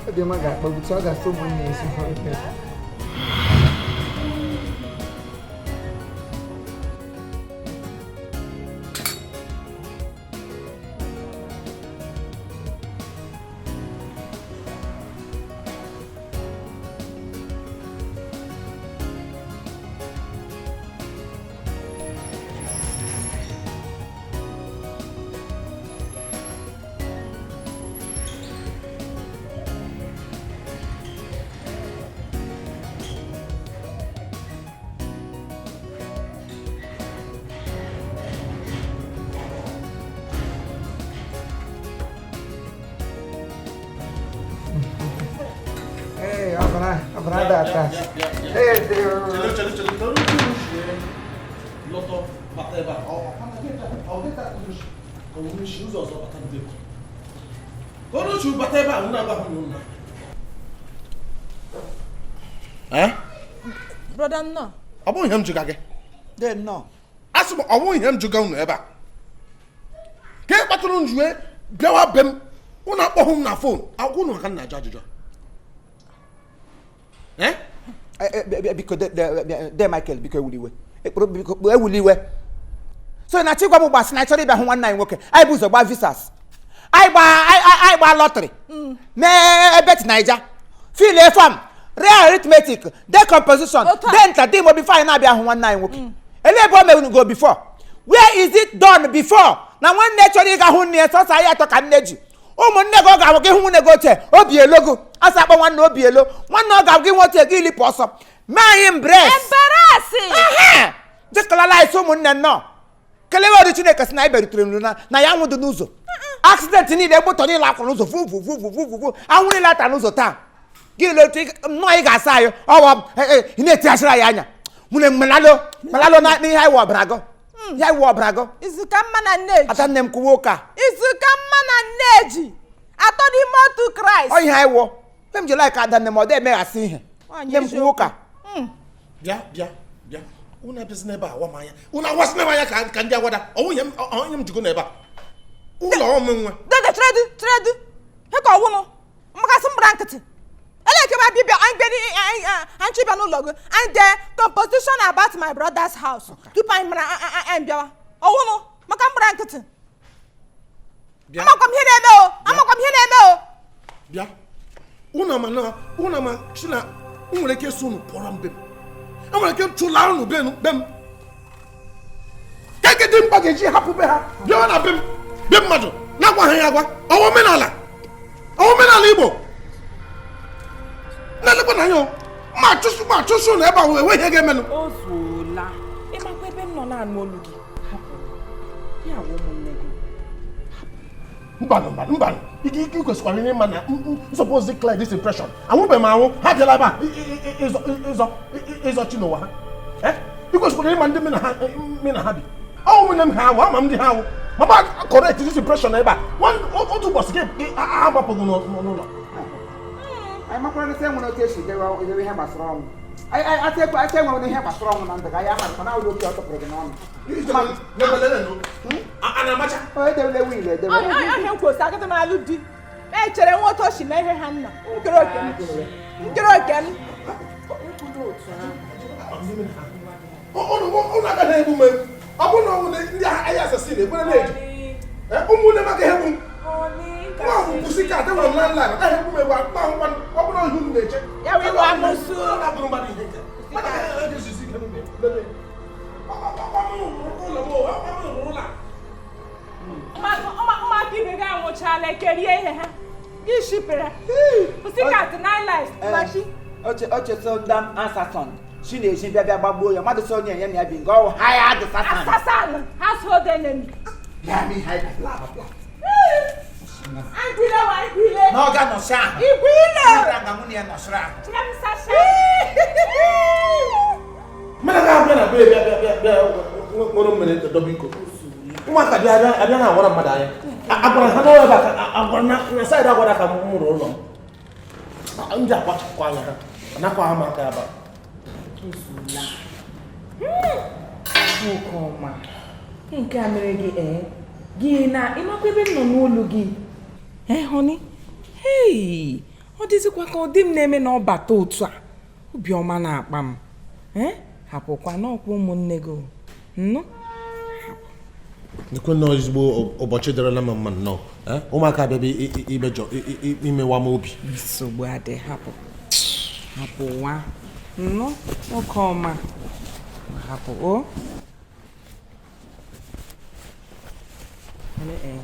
Obiọma ga-akpọgbutu, ọ ga-asụ ụmụnne isi. Ee, ọbara ada ata. Ee, Chere, chere, chere, chere, chere. Lọtọ bata ebe a. Ọ ọ si ụzọ ọzọ bata ndị ka ọrụ uche bata ebe a unu agwa ha na Eh? Brother nnọọ. Ọ bụghị ihe m jụga gị. De nnọọ. A sị m ọ bụghị ihe m jụga unu ebe a. Ka ị kpatụrụ njue bịawa be m, unu akpọghị m na phone, akwụkwọ unu ka m na-ajụ ajụjụ a. Eh? Biko de Michael, biko ewuli iwe. Ekporo biko ewuli iwe. So na chigwa m gbasị na anyị chọrọ ịbịa hụ nwanne anyị nwoke, anyị bụ ụzọ gbaa visas, anyị gbaa lottery, mee bet Naija, fill a form, ree arithmetic, de composition, Otu a. de nta de imo before anyị na-abịa hụ nwanne anyị nwoke. Elee ebe o mere go before? Where is it done before? Na nwanne chọrọ ịga hụ nne ya, sọsọ anyị atọ ka nne ji. Ụmụnne gị, ọ ga-abụ gị hụ nwunye gị oche obi elogo asa akpọ nwanne obi elo, nwanne ọ ga-abụ gị nwe oche gị lipụ ọsọ mee anyị embrace. Embarrassing. Dịkalala anyị sị ụmụnne nnọọ, kelewe ọdụ Chineke sị na anyị bịarutere nru na ya nwụdụ n'ụzọ accident niile, moto niile akwụ n'ụzọ vu vu vu vu vu vu vu, anwụ niile ata n'ụzọ taa. Gị letu nnọọ anyị ga-asa anyị ọwa ị na-etighachiri anyị anya nwunye mmalalo malalo na n'ihe anyị wụ ọbara gụ, ihe anyị wụ ọbara gụ. Izu ka mma na nne ji. Ata nne m kwuwe ụka. Izu ka mma na nne ji. Atọ n'ime otu Kraịst. Ọ ihe anyị wụ mgbe m ji like ada nne m, ọ dị emeghasị ihe. Nwaanyị Nne m kwuwe ụka. Bịa, bịa, bịa, unu abịazi n'ebe a awa m anya, unu awasị m anya ka ndị awada. Ọ nwunye m, onye m jigo n'ebe a ụlọ ọmụ nwe. Dede tredu tredu. He ka ọwụnụ. Mmakasị m gbara nkịtị. Eleke ma bịa anyị bịa anyị chọ ịbịa n'ụlọ gị. Anyị dee composition about my brother's house. Tupu anyị mara anyị bịawa. Ọwụnụ maka m gbara nkịtị. Bịa. Amakwa m ihe na-eme o. Amakwa m ihe na-eme o. Bịa, unu ama na unu ama si na m nwere ike ịsụ unu pụọrọ m be m, enwere ike chụla unu be m, be m ka eke dị mkpa ga-eji hapụ be ha bịawa na be m, be mmadụ na-agwaghị ya agwa. Ọwa omenala, ọwa omenala Igbo na-elekwa na anya o. Ma achụsụ, ma achụsụ na ebe ahụ enweghị ihe ga-emenụ. O zuola, ịmakwa ebe m nọ na-anụ olu gị, hapụ ya wụ ụmụnne gị. Mbanụ, mbanụ, mbanụ, ike ike kwesịkwara ihe ịma na suppose clear this impression. Anwụbeghị m anwụ, ha bịala ebe a ịzọ ịzọ ịzọ chi n'ụwa ha. Eh? Ị kwesịkwara ịma ndị mị na ha bi. Ọ ụmụnne m ha awụ, ama m ndị ha awụ. Mama, correct this impression ebe a. Otu ụbọchị gị a agbapụghị n'ụlọ. Anyị makwara na enwere otu esi dewe ihe gbasara ọnwụ. Ata enwere ihe gbasara ọnwụ na ndụ gị, anyị amara mana awụrụ oke ọ tụpụrụ gị n'ọnụ. A na-amacha. O edewele will edewe. Ọhịa m kwụsị agadi m alụ di. Echere nwa otu o si mee ihe ha nna. Nkere oke m. Nkere oke m. Ụnụ agaghị egbu m egbu. Ọ bụrụ na ọ bụ na ndị agha assassin ekwere na-eji. Ụmụnne m agaghị egbu m. Nwa ahụ kwụsị ka ata nwere m landline, agaghị egbu m egbu. Akpa ahụ ọ bụrụ na ihe unu na-eche. Ya wee gwa amụsụ. Ọ na-abụrụ mmadụ ihe nke. Mmadụ agaghị Ụmụaka ibe gị anwụchala, kerie ihe ha gị shipere pussycat nine lives machi. Oche so ndị asason chi na-eji bịa bịa gbagbuo ya, mmadụ so onye ya na ya bi nga ọwụ ha ya adị sasan. Assassin, household enemy. Ya mi ha bla bla. Anyị wa igwile. Na ọ ga nọsị ahụ. Igwile. Ịra nga nwunye ya nọsịrị ahụ. Chire m sasha. Mmadụ ga-abịa na be bịa bịa bịa bịa ṅụrụ mmiri dọba iko. Ụmụaka bịa abịa abịa na-awara mmadụ anya. Agwara ha n'ọrụ ebe a ka agwara na side agwara ka m rụrụ ụlọ m. Ndị akwachapụkwa anya ha, anakwa ha m aka ebe a. Nwoke ọma, nke a mere gị ee gị na ịmakwa ebe m nọ n'olu gị. Ee, honey, hey, ọ dịzikwa ka ọ dị m na-eme na ọ bata otu a, obiọma na-akpa m. Ee, hapụkwa n'ọkwa ụmụnne gị o. Nnụ. Nekwe nnọọ ezigbo ụbọchị dịrịla m mma nnọọ. Ụmụaka abịa bịa imejọ imewa m obi. Nsogbu adị, hapụ hapụ nwa nnụ, nwoke ọma, hapụ o. Ee,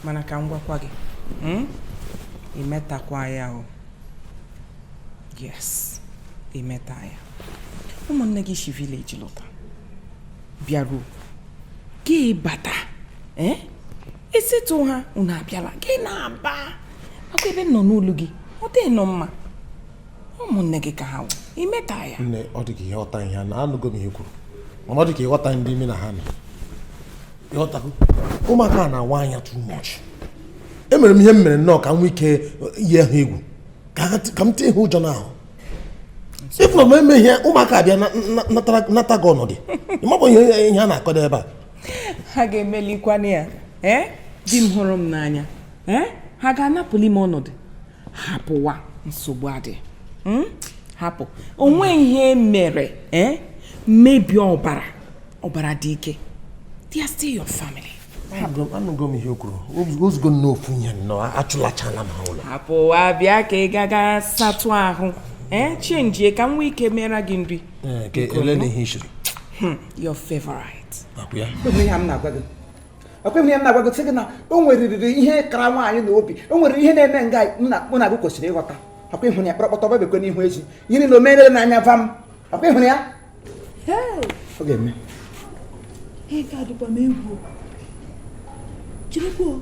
mana ka m gwakwa gị, imetakwa ya o. Yes, imeta ya. Ụmụnne gị si village lọta bịaruo gị bata, ee, esetụ ha unu abịala gị na-aba akwa ebe m nọ n'olu gị, ọ dị nọ mma. Ụmụnne gị ka ha wụ, imeta ya. Nne, ọ dị ka ihe ghọta ihe na anụgo m ihe kwuru, mana ọ dị ka ịghọta ndị ime na ha nọ. Ịghọtago? Ụmụaka a na-awa anya too much. Emere m ihe m mere nnọọ ka m nwee ike yie ha egwu, ka m tie ha ụjọ n'ahụ. Ịfụrụ m eme ihe ụmụaka abịa nata gị ọnọdụ. Ịmabụ ihe ihe a na-akọdo ebe a. Ha ga-emelikwana ya. Ee, di m hụrụ m n'anya, ee, ha ga-anapụli m ọnọdụ. Hapụwa, nsogbu adị. Hapụ onwe ihe mere. Ee, mebie ọbara ọbara dị ike. They are still your family. Anụgo m ihe o kwuru. Ozugbo nnọọ ofu ihe nnọọ achụlachala m ha ụlọ. Hapụwa, bịa ka ị gaga satụ ahụ, ee, chenjie ka m nwee ike mere gị nri. Ee, ka ele na ihe i shiri. Your favorite. Akwụ ya. Ekwe m ihe m na-agwa gị, ekwe m ihe m na-agwa gị, sị gị na o nweriri ihe kara nwaanyị na obi, o nwere ihe na-eme nga mụ na gị kwesịrị ịghọta. Akwa ịhụrụ ya kpọrọkpọtọ babekwe n'ihu ezi ihe niile o mere n'anya vam. Akwa ịhụrụ ya ọ ga-eme. Ihe a dịkwa m egwu o. Jirikwa o.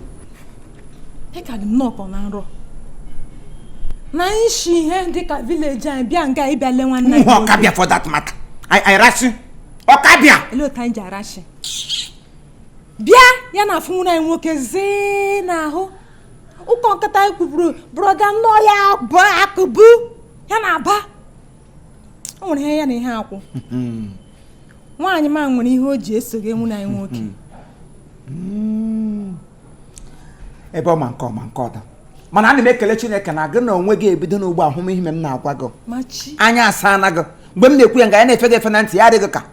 Ihe ka dị m nnọọ ka ọ na nrọ. Na anyị shi ihe dị ka village anyị bịa nga ịbịa lee nwanne anyị Nwa nwoke. ọkabịa for that matter. Anyị rasị ọkabịa. Olee otu anyị ji arashi bịa ya na afụ nwunye anyị nwoke zee n'ahụ ụkọ nkata anyị kwuburu brother nnọọ ya bụ akụbu ya na-aba o nwere ihe ya na ihe akwụ nwaanyị ma nwere ihe o ji esoghe nwunye anyị nwoke. Ebe ọ ma nke ọma nke ọda, mana ana m ekele Chineke na gị na onwe gị ebido n'ugbo ahụmịhe m na-agwa gị. Machi. Anya asa na gị mgbe m na-ekwu ya nga ya na-efe gị efe na ntị ya adịghị ka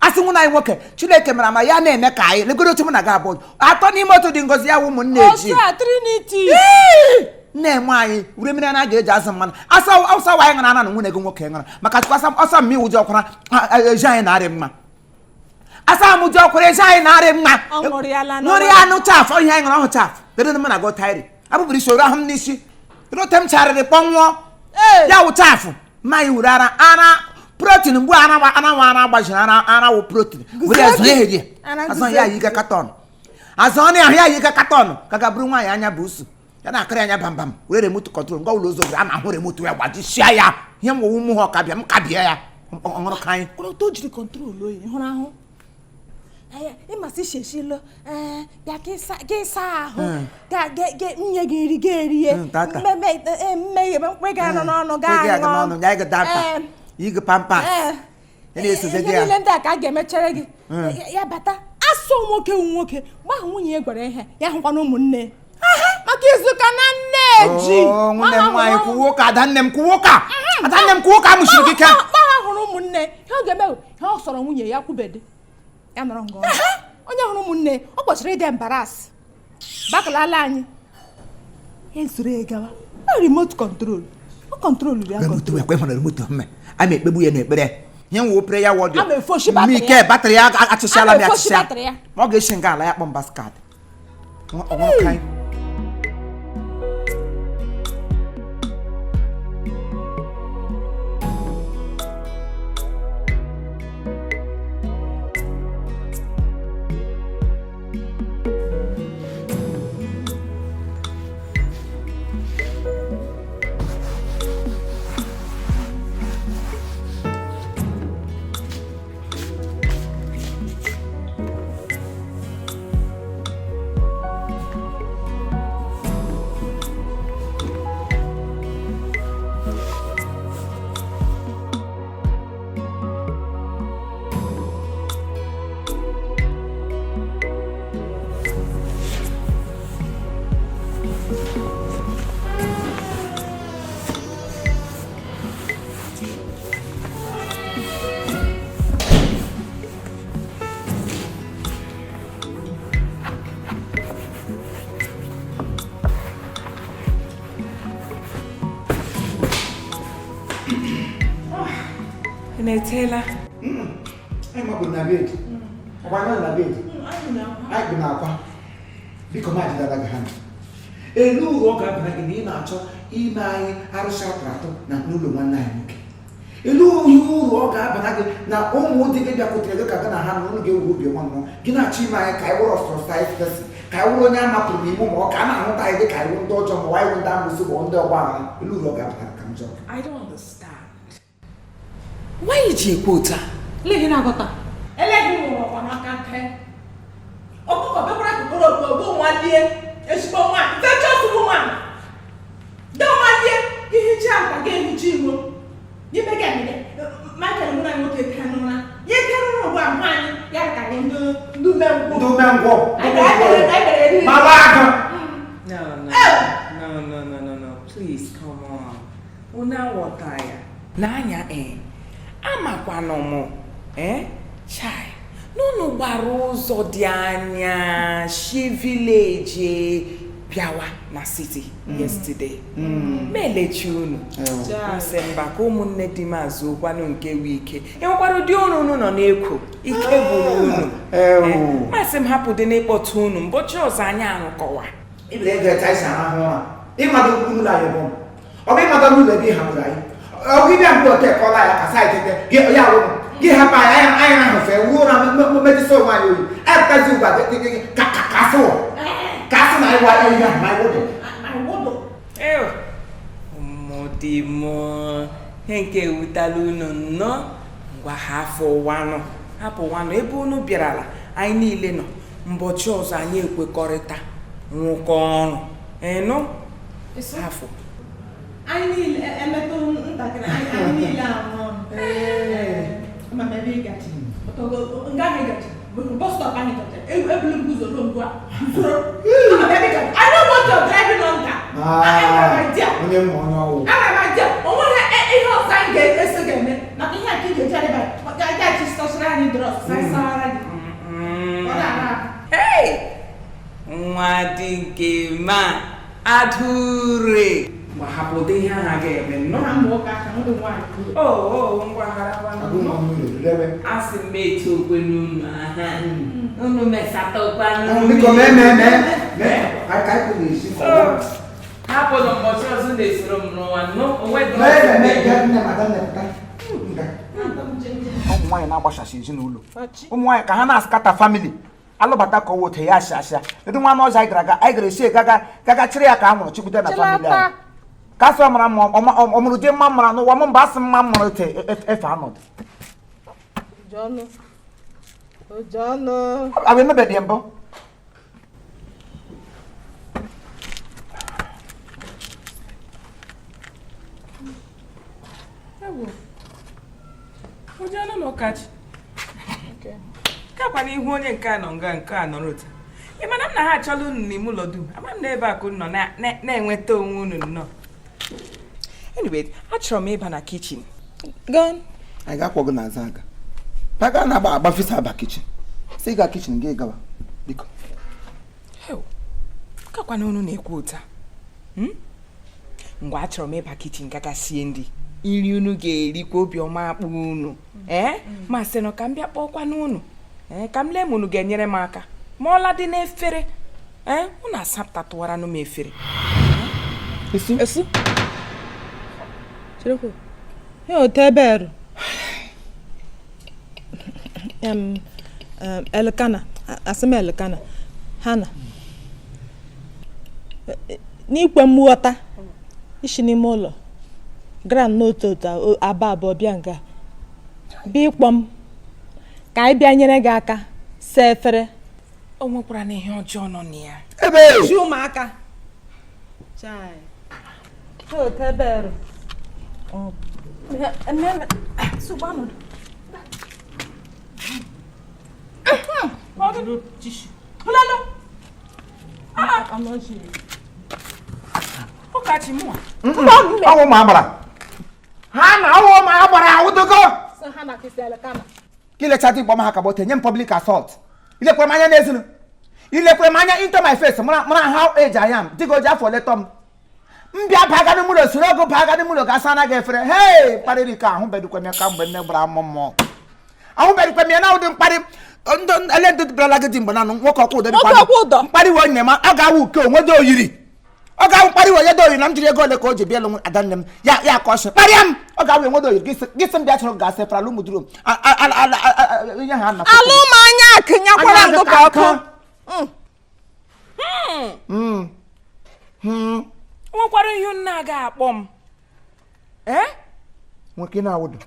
asị nwụna anyị nwoke. Chineke mara ma ya na-eme ka anyị legoro otu mụ na gị abụọ atọ n'ime otu dị ngọzi ya wụ ụmụnne eji Otu a Trinity. Na-eme anyị wure mmiri a ga-eji azụ mmanụ asa awụsa wa anyị ṅara ana na nwunye gị nwoke ṅara maka chukwu asa ọsọ mmiri ụjọ ọkwara ezi anyị na-arị mma asa m ụjọ ọkwara ezi anyị na-arị mma. Ọ ṅụrịala na ṅụrịa anụ chafụ ihe anyị ṅụrụ ọhụ chafụ kedu ndị mụ na gị taịrị abụbụrụ isi oru ahụ m n'isi rote m charịrị kpọnwụọ ya wụ chafụ mma anyị wuru ara ara protein mgbe ara ara nwa ara gbajiri ara ara wụ protein were azụ ya erie Ara azụ ya yi carton azụ ọnụ ahụ ya yi carton ka ga bụrụ nwaanyị anya bụ usu ya na-akịrị anya bam bam were remote control ngwa ụlọ ụzọ a na-ahụ remote ya gbajisia ya ihe m wụwụ mụ ha ọkabịa m kabịa ya ọṅụrụ ka anyị. Kwuru otu o jiri control oyi hụrụ ahụ. Ịmasị sheshilo, ee, bịa ka ịsa ahụ ga nye gị nri ga erie. Tata. Mmeghe mkpe ga anọ n'ọnụ ga Gị aga n'ọnụ ya gị dapa yi gị pampas ya na-esozi ihe gị ya. Niile ndị a ka a ga-emechere gị ya bata asụ nwoke wu nwoke mgbe ahụ nwunye ya gwara ihe ya hụkwana ụmụnne maka izuụka na nne ji. Oo, nwanne m nwaanyị kwuwe ụka, adanne m kwuwe ụka, adanne m kwuwe ụka, amụchiri gị ike. Mgbe ha hụrụ ụmụnne ihe ọ ga-eme bụ ihe ọ sọrọ nwunye ya kwubede ya nọrọ nga ọnụ. Onye hụrụ ụmụnne ọ kwesịrị ịdị embarrass bakalala anyị ya soro ya gawa ọ remote control ọ control ya. Remote ekwe hụrụ remote mme a ma ekpegbu ya n'ekpere. Ihe nwo prayer warrior. A ma efoshi batrị ya. Ike batrị ya achịchala A m ma ya efoshi achịcha. batrị ya. Ma ọ ga-esi nga ala ya kpọm basket. Ọnwụ ka anyị. Ị na-etela? Anyị maburu na bed. Ọkwa anyị nọ na bed. Anyị bi n'akwa. Biko m ajidala gị ha. Elu uru ọ ga-abara gị na ị na-achọ ime anyị arụsị atụrụ atụ na n'ụlọ nwanne anyị nwoke. Elu ihe uru ọ ga-abara gị na ụmụ di gị bịakwutere gị ka gị na ha na unu ga-ewu obi ọma nnọọ. Gị na-achọ ime anyị ka anyị wụrụ ostracized person, ka anyị wụrụ onye a napụrụ n'ime ma ọ ka a na-ahụta anyị dị ka anyị wụ ndị ọjọọ ma ọ anyị wụ ndị amụsị ma ọ ndị ọgba aghara. Elu uru ọ ga-abara ka m jụọ gị. I don't understand. Why ji ekwu otu a? Eleghị na-agọta. Eleghị nwụrụ ọkwa n'aka nke. Ọkụkọ bekwara kụkọrọ okpo bụ nwalie ezigbo nwaanyị virtuous woman. De nwalie ihicha akwa ga-ehicha imo. N'ime gị emere Michael mụ na nwoke tee n'ụra. Ya tee n'ụra ugbu a nwaanyị ya ka anyị ndị ndị umengwụ. Ndị umengwụ. Anyị bere anyị bere eriri. Mara agụ. No, no, no, no, no, no, no. Please, come on. Unu aghọta ya. N'anya eh, amakwanụ m eh, chai, n'unu gbara ụzọ dị anya shi village bịawa na city yesterday. Ma elechi unu. Nsị mba ka ụmụnne di m azụkwanụ nke wu ike. Enwekwara ụdị ọrụ unu nọ na-ekwo ike gwụrụ unu. Ewu. Masị m hapụ dị n'ịkpọtụ unu mbọchị ọzọ anyị arụkọwa. Ibile ego etu anyị si arahụ ụra. Ịmado ụlọ anyị bụ ọ bụ ịmado n'ụlọ ebe ị hapụrụ anyị. Ọ gị bịa mgbe ote kọla ya ka saịtị tete gị ya wụ gị hapụ anyị anyị anyị ahụfe wuo ụra mmetụta onwe anyị oyi. Anyị pụtazi ugbu a gị gị ka ka ka asị wụ ka asị na anyị wa ihe ahụ ma anyị wụdụ. Anyị wụdụ. Ew, ụmụdị m ihe nke ewutala unu nnọọ. Ngwa hapụ ụwanụ hapụ ụwanụ ebe unu bịarala anyị niile nọ mbọchị ọzọ anyị ekwekọrịta rụkọ ọrụ ịnụ hafụ. Anyị niile emetụ ntakịrị anyị anyị niile anwụ ọnụ. Ma m ebe ị gaji. Nga ahụ ị gaji. Bus stop ahụ ị gaji. Ebulu m ụzọ ruo mgbu a. Zoro. Ama m ebe ị gaji. I know what you're driving under. Enwere m idea. Onye mma onye ọwụ. Enwere m idea. O nweghị ihe ọzọ anyị ga-eso ga-eme. Maka ihe a ka ị ga-eji arịba. Ga-achị sọsịrị anyị drọs. Sasara gị. Ọ na-ara ahụ. Hey! Nwa dị nke ma adure ngwa hapụ ụdị ihe ahụ a ga-eme nnọọ. Na ụmụ nwoke aka ụmụ nwaanyị. O o ngwa harawa Abụ m ọnụ ụlọ debe. Asị m etu okwe n'unu aha unu mesatọkwanụ. Biko mee mee mee mee ka anyị kwụ na-esi ka ọ bụrụ. Hapụnụ mbọchị ọzọ na-esoro m n'ụwa nnọọ onwe dị Mee ọzọ mee mee na-eme. bịa nne mada nne pụta. Nga. Ụmụ nwaanyị na-agbachasị ezinụlọ. Ụmụ nwaanyị ka ha na-askata family. Alụbata ka ọwụ ote ya asị asịa. Kedu nwa ọzọ anyị gara aga anyị gara esi gaga gaga chịrị ya ka a nwụrụ chikwute na family anyị. Ka asị ọ mara mma ọ mụrụ di mma mara n'ụwa m mba asị mma mụrụ ote efe anọdụ. Ụjọnụ. Ụjọnụ. Abụ emebeghị mbụ. Ewo. Ụjọnụ na ụkachi. Kakwana ihu onye nke a nọ nga nke a nọrọ otu. Ị mana m na ha achọla unu n'ime ụlọ dum. Ama m na ebe a ka unu nọ na-enweta onwe unu nnọọ. Anyway, achọrọ m ịba na kichin. Gone. Anyị ga-akwọ gị n'azụ aga. Paga na-agba agba fisa aba kichin. Si gaa kichin gị gawa. Biko. Ewo. Kakwana unu na-ekwu otu a. Ngwa achọrọ m ịba kichin gaga sie nri. Nri unu ga-erikwa obiọma akpụ unu. Ee, ma sịnụ ka m bịa kpọọkwa n'unu, ee, ka m lee ma unu ga-enyere m aka ma ọla dị n'efere. Ee, unu asapụtatụwaranụ m efere. Esu cherekwa ihe otu ebe eru. Em, em, Elkana, asị m Elkana Hana, n'ikwe mmụghọta isi n'ime ụlọ gara n'otu otu aba abụọ bịa nga bịa ịkpọ m ka anyị bịa nyere gị aka saa efere. O nwekwara na ihe ọjọọ nọ na ya. Ebe chi ụmụaka. Chai. Otu ebe eru. Ụlọlọ. Ụkachi mụa. Ọwụ ma agbara ha na ọwụ ma agbara awụdogo ka ilecha dị mkpọm ha ka gbote nye m public assault. Ilekwere m anya n'ezinu, ilekwere m anya into my face, mara mara how age I am. Dịka o ji afọ letọ m m bịa baga n'ime ụlọ, soro ogo baga n'ime ụlọ ga-asa anaghị efere. Hei, mkparịrị ka ahụbedikwe m ya ka mgbe nne gbara amụ mmụọ, ahụbedikwe m ya na ụdị mkparị ndị ele ndị bịarala gị dị mgbe nanụ nwoke ọkwụ ụdọ. Nwoke ọkwụ ụdọ. Mkparị wee nne m ọ ga-awụ uke onwe dị oyiri, ọ ga-awụ mkparị wee dị oyiri na m jiri ego ole ka o ji bịa lụ ada nne m ya ya ka ọ sị kparịa m. Ọ ga-awụ enwe dị oyiri gị sị m bịa chọrọ ga-asa efere ala ụmụ duru ihe ha na Alụ m anya akụnyakwara Anya ngụ ka akụ. ọkụ. O nwekwara ihe unu na-aga akpọ m, ee? Nwoke na-awụdo.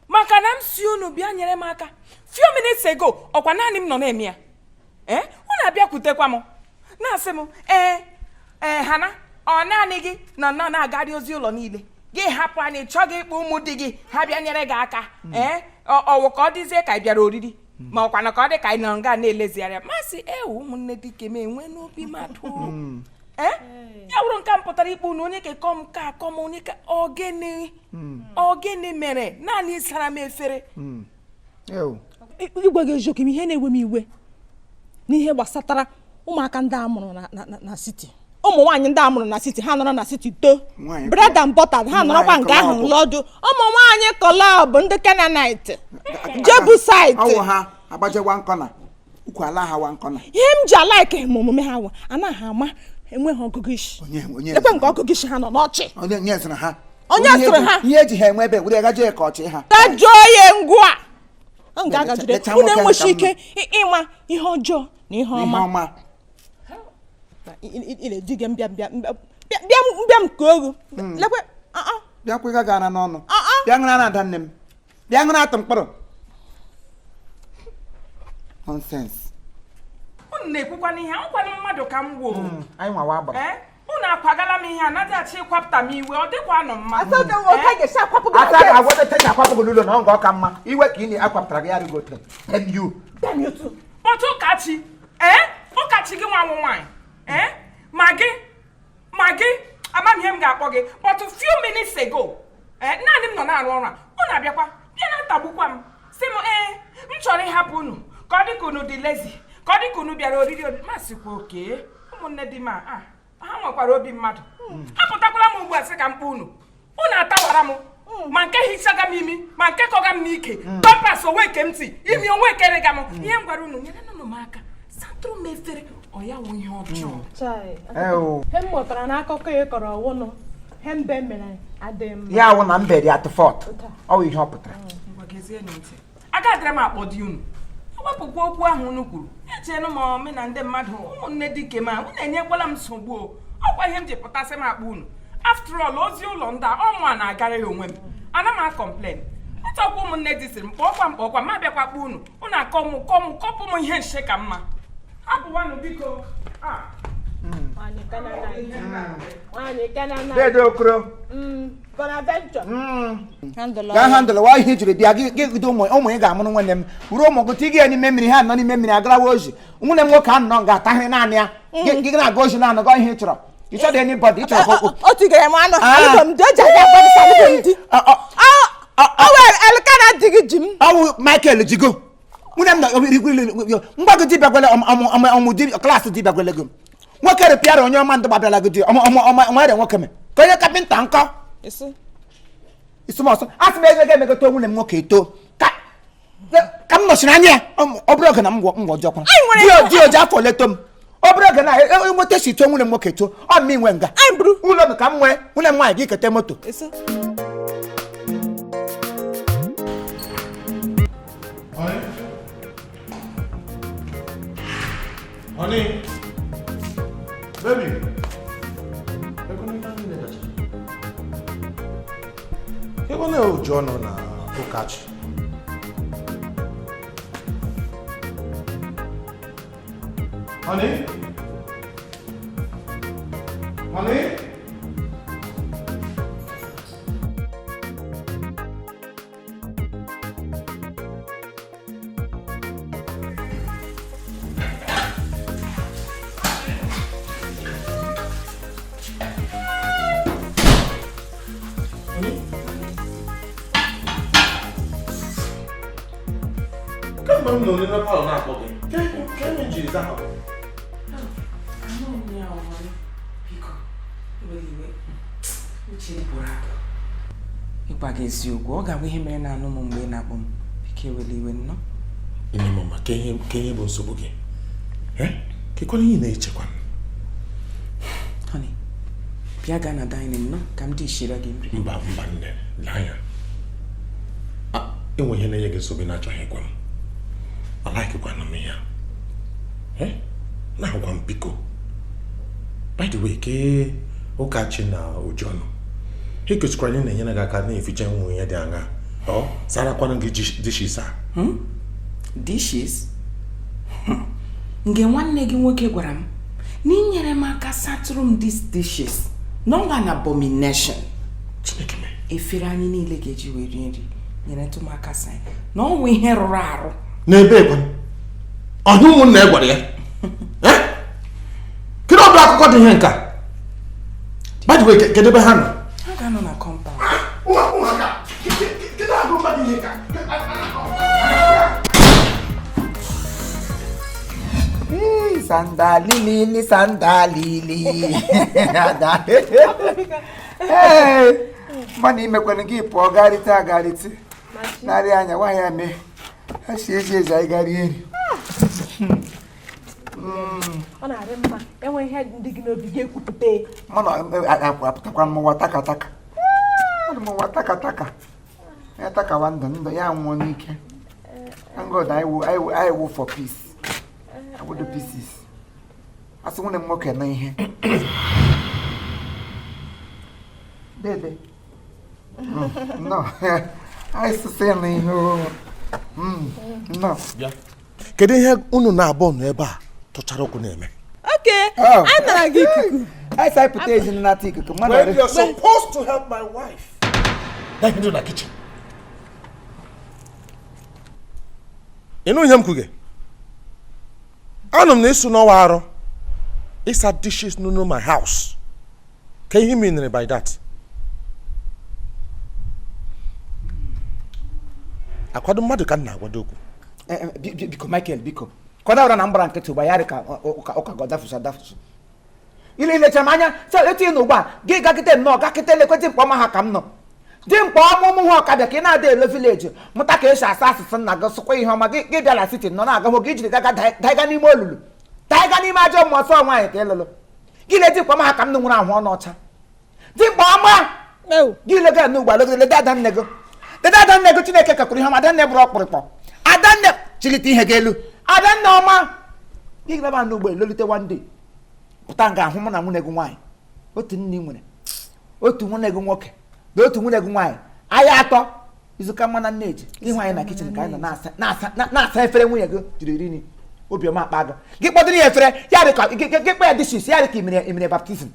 Maka na m si unu bịa nyere m aka few minutes ago, ọkwa naanị m nọ na-eme ya. Ee, unu abịakwutekwa m na-asị m, ee ee, Hana, ọ naanị gị nọ nọ na-agarị ozi ụlọ niile, gị hapụ anyị, chọghị ịkpọ ụmụ di gị ha bịa nyere gị aka. Ee, ọwụ ka ọ dịzie ka ị bịara oriri, ma ọkwa na ka ọ dị ka anyị nọ nga na-elezigharị masị ewu ụmụnne dike m enwe n'obi mmadụ. Ee, ya bụrụ nke m pụtara ikpe unu onye ka kọm ka akọm onye ka ogene ogene mere naanị ịsara m efere. Ew. Igwe gị eziokwu m, ihe na-ewe m iwe n'ihe gbasatara ụmụaka ndị a mụrụ na city, ụmụ nwaanyị ndị a mụrụ na city, ha nọrọ na city too. Nwaanyị bread and butter ha nọrọkwa nwaanyị nke ahụ club. lọdụ ụmụ nwaanyị club ndị Canaanite, Jebusite. Ọwụ ha agbajewa nkọna ukwu ala ha wa nkọna. Ihe m ji alaike ma omume ha wụ anaghị ama enweghị ọgụgụ isi. Onye onye Ekwe nke ọgụgụ isi ha nọ n'ọchị. Onye nye zụrụ ha. Onye Ihe zụrụ ha? Ihe eji ha enwe ebe were gaje ka ọchị ha. Tajuo ya ngwa ọ nke agajide Lecha unu nwoke enwechi nka. ike ịma ihe ọjọọ na ihe ihe ọma. Ọma. Ị na-eji gị mbịa mbịa mbịa mbịa mbịa m ka ogu lekwe ah, ah. Bịa kwega gị ara n'ọnụ. Ah, ah. Bịa ṅụrụ ara ada nne m, bịa ṅụrụ atụ mkpụrụ nonsense. Unu na-ekwukwa n'ihe ọkwanụ mmadụ ka m woo. Anyị nwawa agbara. Ee, unu akwagala m ihe a naghị achọ ịkwapụta m iwe, ọ dịkwa nụ mma. Asa oge oge a ga-esi akwapụ gị ata na gate. ga-agwado tenya akwapụ gị n'ụlọ na ọ nga ọ ka mma iwe ka ị na-akwapụtara gị ya rigo ote mu. Damn you too. Kpọtụ Ụkachi. Ee, Ụkachi, gị nwa nwụ nwaanyị, ee, ma gị ma gị ama m ihe m ga-akpọ gị. But few minutes ago, ee, naanị m nọ na-arụ ọrụ a, unu abịakwa bịa na ntagbukwa m, sị m ee, m chọrọ ịhapụ unu ka ọ dị ka unu dị lazy, ka ọ dị ka unu bịara oriri oriri. Masịkwa oke ụmụnne di m a a, ha nwekwara obi mmadụ. Apụtakwala m ugbu a sị ka m kpọ unu, unu atawara m ma nke hichaga m imi ma nke kọga m n'ike pampers onwe nke m ti imi onwe kerega m. Ihe m gwara unu, nyere nụnụ m aka satụrụ m efere, ọ ya wụ ihe ọjọọ? Chai. Ew. He m mụtara n'akụkọ ị kọrọ ọwụnụ he mbe mere adịghị mma. Ya wụ na mbe dị at fault, ọ wụ ihe ọ pụtara. Ngwa, gezienụ ntị, agadịrị m akpọ di unu ewepụkwa okwu ahụ unu kwuru. Echenụ m omena ndị mmadụ, ụmụnne dike ma unu enyekwala m nsogbu o. Ọkwa ihe m ji pụtasị m akpọ unu. After all, ozi ụlọ ndị a ọmụ a na-agara ya onwe m, ana m acomplain ntọkwa. Ụmụnne di sịrị m kpọọkwa m kpọọkwa ma bịakwa kpọ unu, unu akọ m kọ m kọpụ m ihe nshi ka mma. Hapụwanụ biko. Ah. Nwaanyị Canaanite. Nwaanyị Canaanite. Dede Okoro. Bonaventure. Handle. Gaa handle wa ihe ijiri bịa gị gị gido ụmụ ụmụ ị ga-amụrụ nwanne m ruo ụmụ gị tiga ya n'ime mmiri, ha nọ n'ime mmiri agarawa ozi. Nwunye m nwoke anọ nga atahịrị naanị ya, gị gị na-aga ozi naanị gọ ihe ị chọrọ. Ị chọrọ anybody, ị chọrọ ka O tigere m anụ. Ah. Alụgo m di, o ji aga agwa m sị alụgo m di. Ọ O were Elkana di gị ji m. Ọwụ Michael jigo nwunye m na mgbago dibịa gwele ọmụ di class dibịa gwele gị nwoke rịpịara onye ọma ndụ gbabịala gị di ọmụ ọmụ ọmụ nwere nwoke me ka onye kapịnta nkọ. Isi. Isomọsọ asị m eze ga-emegote nwunye m nwoke eto ka nọchiri anya ya ọ bụrụ oge na m ngwọ ọjọọ Anyị nwere di oji afọ leto m ọ bụrụ oge na enweta si too nwunye m nwoke too ọ mma inwe nga Anyị buru. ụlọ m ka m nwee nwunye m nwaanyị gị kete moto. Eso. Honey. Baby. Ego na oju ọnụ na ụkachi. Honey? Honey? Kemgbe m nọ n'ime palọ na-akpọ gị, ke m jiri zaa ha? Ịgwa gị eziokwu, ọ ga-abụ ihe mere na anụ m mgbe ị na-akpọ m. Biko ewela iwe nnọọ. Nne m ọma, ka ihe bụ nsogbu gị? Kekwana ihe na-echekwa m? Honey, bịa gaa na dining nọ ka m dishira gị nri. Mba, mba, nne, lee anya. Enwe ihe na-enye gị nsogbu ị na-achọghị ịgwa m. Alaikikwana m ya. Na-agwa m biko. By the way, ke Ụkachi na Ojiọnụ, ha kwesịkwara ị na-enyere gị aka na-eficha nwa ihe dị aṅa ọ sarakwana gị dishes a. Dishes? Nke nwanne gị nwoke gwara m na inyere m aka satụrụ m these dishes n'ọnwa na abomination. Chineke mee. Efere anyị niile ga-eji wee rie nri nyere tụ m aka saa ya na ọnwa ihe rụrụ arụ. N'ebe ekwe ọhịa ụmụnna ya gwara ya. Kedu ọbụla akụkọ dị ihe nka? By the way, kedu ebe ha nọ? Ha ga-anọ na compound. Ụmụaka, kedu agụ mmadụ ihe ka? Sandalili sandalili. Ada. Ee, mmadụ imekwana gị pụọ garịta agarịta. Narị anya nwaanyị ya mee. Ha si eji eji anyị gara eri. Ọ na-arị mma enwe ihe ndị gị n'obi ga-ekwupụta. Mụ na apụtakwa m ụwa taka taka. Anụ m ụwa taka taka. Ya takawa ndụ ndụ ya nwụọ n'ike. Thank God I will for peace. I will do pieces. Asị nwunye m nwoke na ihe. Dede. No. Anyị sịsị ya na ihe o. No. Kedu ihe unu na-abụọ nọ ebe a tụchara ụkwụ na-eme? Okay, a nara gị ikuku. Anyị sị anyị pụta ezi nata ikuku. Mmadụ When you're supposed to help my wife. Na ihe dị na kitchen. Ị nụ ihe m kwuge? Anụ m na ịsụ n'ọwa arụ ịsa dishes n'ụlọ my house. Ka ihe meanere by that? Akwado mmadụ ka m na-agwado okwu. Biko Michael, biko. Ka ọ dawara na mgbara nkịtị ụgba ya dị ka ụka gọ dafusu adafusu. Ile ilechara m anya sị etinye n'ugbu a gị gakịta nnọọ gakịta elekwe dị mkpa ọma ha ka m nọ. Dị mkpa ọmụmụ ha ọkabịa ka ị na-ada elo vileji mụta ka esi asa asụsụ nna gị sụkwa ihe ọma gị bịa na siti nọ na-aga hụ gị jiri gaga daiga n'ime olulu daiga n'ime ajọ mmụọ sọ nwaanyị ka ịlụlụ gị le dị mkpa ọma ha ka m nụ nwere ahụ ọnụ ọcha dị mkpa ọma gị lega n'ugbo alogide lede adanne gị lede adanne gị Chineke kekwuru ihe ọma adanne bụrụ ọkpụrịkpọ adanne chilite ihe gị elu adanne ọma gị gaba n'ugbo elolite one day pụta nga ahụ mụ na nwunye gị nwaanyị otu nne nwere otu nwunye gị nwoke na otu nwunye gị nwaanyị anyị atọ izuka mma na nne eji ịhụ anyị na kichin ka anyị nọ na-asa efere nwunye gị jiri iri nri obiọma akpa gị gị kpọdụrụ ya efere ya dị ka gị kpọ ya dishes ya dị ka imere baptizim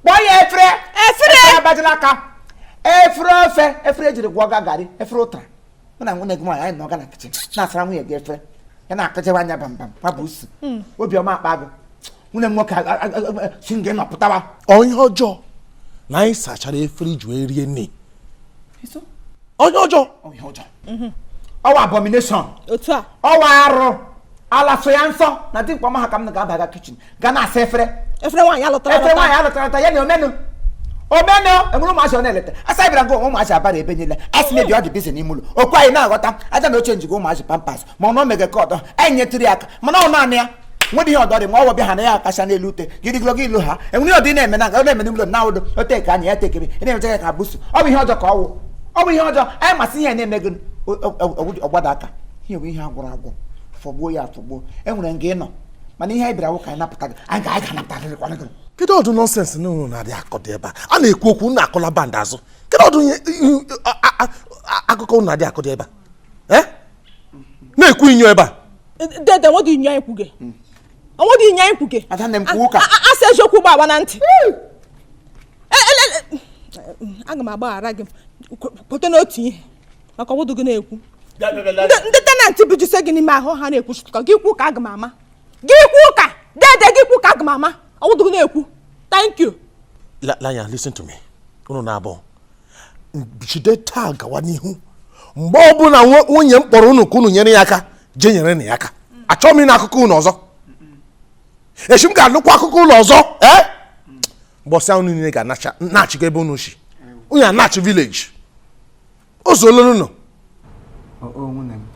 kpọọ ya efere efere agbajila aka efere ofe efere ejiri gwọọ ga garị efere ụtara mụ na nwunye gị nwaanyị anyị nọ ga na kichin na-asara nwunye gị efere ya na-akụjewe anya bambam kwabụ usu obiọma akpa gị nwunye m nwoke si gị nọpụtawa. Onye ọjọọ na anyị sachara efere iji wee rie nri. Onye ọjọọ. Ọwa abomination. Otu a. Ọwa arụ ala so ya nsọ na dị mkpa ọma ha ka m ga-abaga kichin ga na-asa efere. Efere nwaanyị alụtara efere nwaanyị alụtara ya na omenu. Omena enwere ụmụazị ọ na-eleta asa bịara ngo ụmụazị abara ebe niile asị mebi ọ dị bizi n'ime ụlọ okwu anyị na-aghọta aja na oche njigo ụmụazị pampas ma ọ na omege ka ọdọ anyị nyetụrụ ya aka mana ọ naanị ya nwere ihe ọdọ dị ma ọ bịa ha na ya akacha n'elu ute gidigolo gị ilu ha enwere ihe ọdị na-eme na na-eme n'ime ụlọ na ụdọ o teke anya ya tekebe ị na-emecha ya ka busu. Ọ bụ ihe ọjọọ ka ọ wụ, ọ bụ ihe ọjọọ. Anyị masị ihe na-eme gị ọgbada aka ihe bụ ihe agwụrụ agwụ fọgbuo ya afọgbuo. Enwere nga ịnọ mana ihe anyị bịara wụ ka anyị napụta gị, anyị ga-anapụta gị kwana gị. Kedu ọdụ nonsense na unu na-adị akọ dị ebe a a na-ekwu okwu unu akọla band azụ? Kedu ọdụ akụkọ unu na-adị akọ dị ebe a? Na-ekwu inyo ebe a. Dede, nwedị inyo anyị kwuge, onwedị inyo anyị kwuge. Adanne m, kwuo ụka. Asị eziokwu gba agba na ntị. Aga m agbaghara gị kweta n'otu ihe maka ọwụdụ gị na-ekwu. Ndị tenant bijise gị n'ime ahụ ha na-ekwu ka gị kwu ka aga m ama gị kwu ka dede gị kwu ka aga m ama ọwụdụ gị na-ekwu. Thank you. Lanya, listen to me. Unu na-abụ jide taa gawa n'ihu. Mgbe ọbụla nwunye m kpọrọ unu ka unu nyere ya aka, jee nyere na ya aka. Achọghị m ịnụ akụkọ unu ọzọ. Echi m ga-anụkwa akụkọ ụlọ ọzọ. Ee, mbọsị unu niile ga-anachịgo ebe unu si. Unu anachi village. O zuola unu.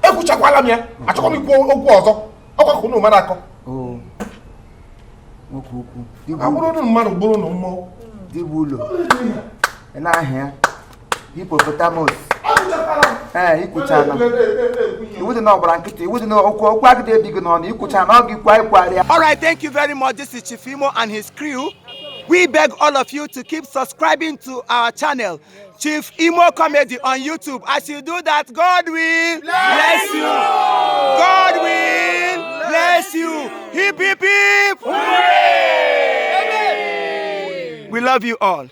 Ekwuchakwala m ya, achọghị m ikwu okwu ọzọ. Ọkwa ka unu mara akọ. Agbụrụ unu mmadụ gbụrụ unu mmụọ. Dibụ ụlọ n'ahịa hippopotamus. Ee, ikwuchana iwu dị n'ọgbara nkịtị, iwu dị n'okwu okwu agịdị ebighị n'ọnụ, ikwuchana ọ gị kwa ịkwagharịa. All right, thank you very much. This is Chief Imo and his crew. We beg all of you to keep subscribing to our channel, Chief Imo Comedy on YouTube. As you do that, God will bless you. God will bless you. Hip, hip, hip. Hooray! We love you all.